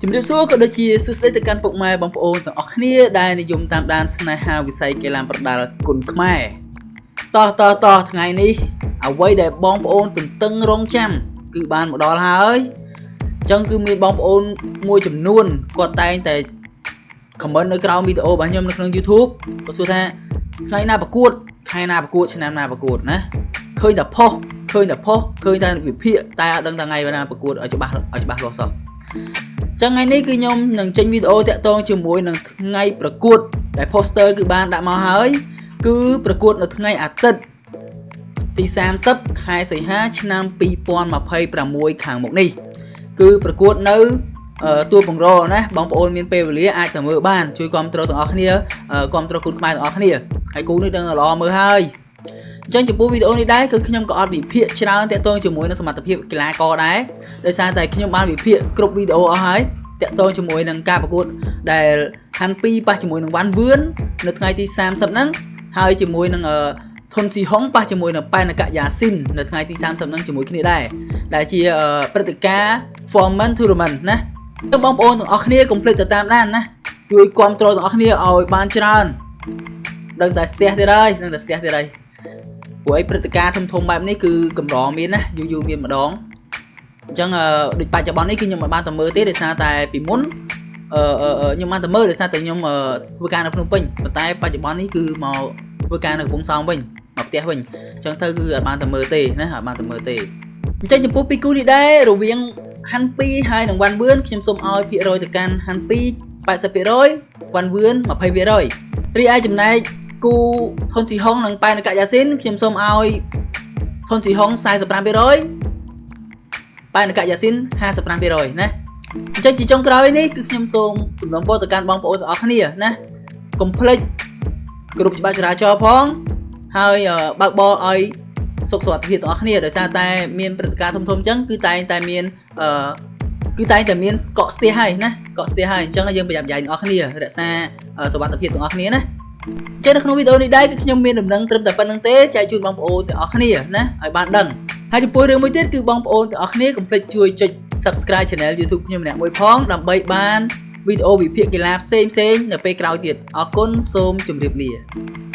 ជំរាបសួរក៏ដូចជាសួស្តីទៅកាន់ពុកម៉ែបងប្អូនទាំងអស់គ្នាដែលនិយមតាមដានស្នេហាវិស័យកីឡាប្រដាល់គុនខ្មែរតោះតោះតោះថ្ងៃនេះអ្វីដែលបងប្អូនទន្ទឹងរង់ចាំគឺបានមកដល់ហើយអញ្ចឹងគឺមានបងប្អូនមួយចំនួនគាត់តែងតែ comment នៅក្រោមវីដេអូរបស់ខ្ញុំនៅក្នុង YouTube គាត់សួរថាថ្ងៃណាប្រកួតខែណាប្រកួតឆ្នាំណាប្រកួតណាឃើញតែផុសឃើញតែផុសឃើញតែវិភាគតែអត់ដឹងថាថ្ងៃណាប្រកួតឲ្យច្បាស់ឲ្យច្បាស់លាស់សោះ ចឹងថ្ងៃនេះគឺខ្ញុំនឹងចេញវីដេអូតាក់ទងជាមួយនឹងថ្ងៃប្រកួតដែល poster គឺបានដាក់មកហើយគឺប្រកួតនៅថ្ងៃអាទិត្យទី30ខែសីហាឆ្នាំ2026ខាងមុខនេះគឺប្រកួតនៅទួលពង្រណាបងប្អូនមានពេលវេលាអាចទៅមើលបានជួយគាំទ្រទាំងអស់គ្នាគាំទ្រគុនខ្មែរទាំងអស់គ្នាហើយគូនេះដឹងតែល្អមើលហើយអញ្ចឹងចំពោះវីដេអូនេះដែរគឺខ្ញុំក៏អត់វិភាគច្រើនតាក់ទងជាមួយនឹងសមត្ថភាពកីឡាករដែរដោយសារតែខ្ញុំបានវិភាគគ្រប់វីដេអូអស់ហើយតាក់ទងជាមួយនឹងការប្រកួតដែលហាន់2ប៉ះជាមួយនឹងវ៉ាន់វឿននៅថ្ងៃទី30ហ្នឹងហើយជាមួយនឹងធុនស៊ីហុងប៉ះជាមួយនឹងប៉ែនកយ៉ាស៊ីននៅថ្ងៃទី30ហ្នឹងជាមួយគ្នាដែរដែលជាព្រឹត្តិការណ៍ Foreman Tournament ណាបងប្អូនទាំងអស់គ្នាកុំភ្លេចទៅតាមដានណាជួយគាំទ្រទាំងអស់គ្នាឲ្យបានច្រើនដឹងតែស្ទះទៀតហើយដឹងតែស្ទះទៀតហើយព្រោះអីព្រឹត្តិការណ៍ធំធំបែបនេះគឺកម្រមានណាយូរយូរមានម្ដងអញ្ចឹងដូចបច្ចុប្បន្ននេះគឺខ្ញុំមិនបានទៅមើលទេដោយសារតែពីមុនអឺខ្ញុំបានទៅមើលដោយសារតែខ្ញុំធ្វើការនៅភ្នំពេញប៉ុន្តែបច្ចុប្បន្ននេះគឺមកធ្វើការនៅកំពង់សោមវិញមកផ្ទះវិញអញ្ចឹងទៅគឺអត់បានទៅមើលទេណាអត់បានទៅមើលទេអញ្ចឹងចំពោះពីរគូនេះដែររវាងហាន់2ហើយនិងវ៉ាន់វឿនខ្ញុំសូមឲ្យភាគរយទៅកាន់ហាន់2 80%វ៉ាន់វឿន20%រីឯចំណែកគូធុនស៊ីហុងនិងប៉ែនកយ៉ាស៊ីនខ្ញុំសូមឲ្យធុនស៊ីហុង45%ប៉ែនកយ៉ាស៊ីន55%ណាអញ្ចឹងជាចុងក្រោយនេះគឺខ្ញុំសូមសំណូមពរទៅកាន់បងប្អូនទាំងអស់គ្នាណាកុំភ្លេចគ្រប់ច្បាប់ចរាចរណ៍ផងហើយបើកបរឲ្យសុខសុវត្ថិភាពទាំងអស់គ្នាដោយសារតែមានព្រឹត្តិការណ៍ធំៗអញ្ចឹងគឺតែងតែមានអឺគឺតែងតែមានកកស្ទះហើយណាកកស្ទះហើយអញ្ចឹងយើងប្រយ័ត្នប្រយែងទាំងអស់គ្នារក្សាសុវត្ថិភាពទាំងអស់គ្នាណាអញ្ចឹងនៅក្នុងវីដេអូនេះដែរគឺខ្ញុំមានដំណឹងត្រឹមតែប៉ុណ្្នឹងទេចែកជូនបងប្អូនទាំងអស់គ្នាណាឲ្យបានដឹងហើយចំពោះរឿងមួយទៀតគឺបងប្អូនទាំងអស់គ្នាកុំភ្លេចជួយចុច Subscribe Channel YouTube ខ្ញុំម្នាក់មួយផងដើម្បីបានវីដេអូវិភាគកីឡាផ្សេងៗនៅពេលក្រោយទៀតអរគុណសូមជម្រាបលា។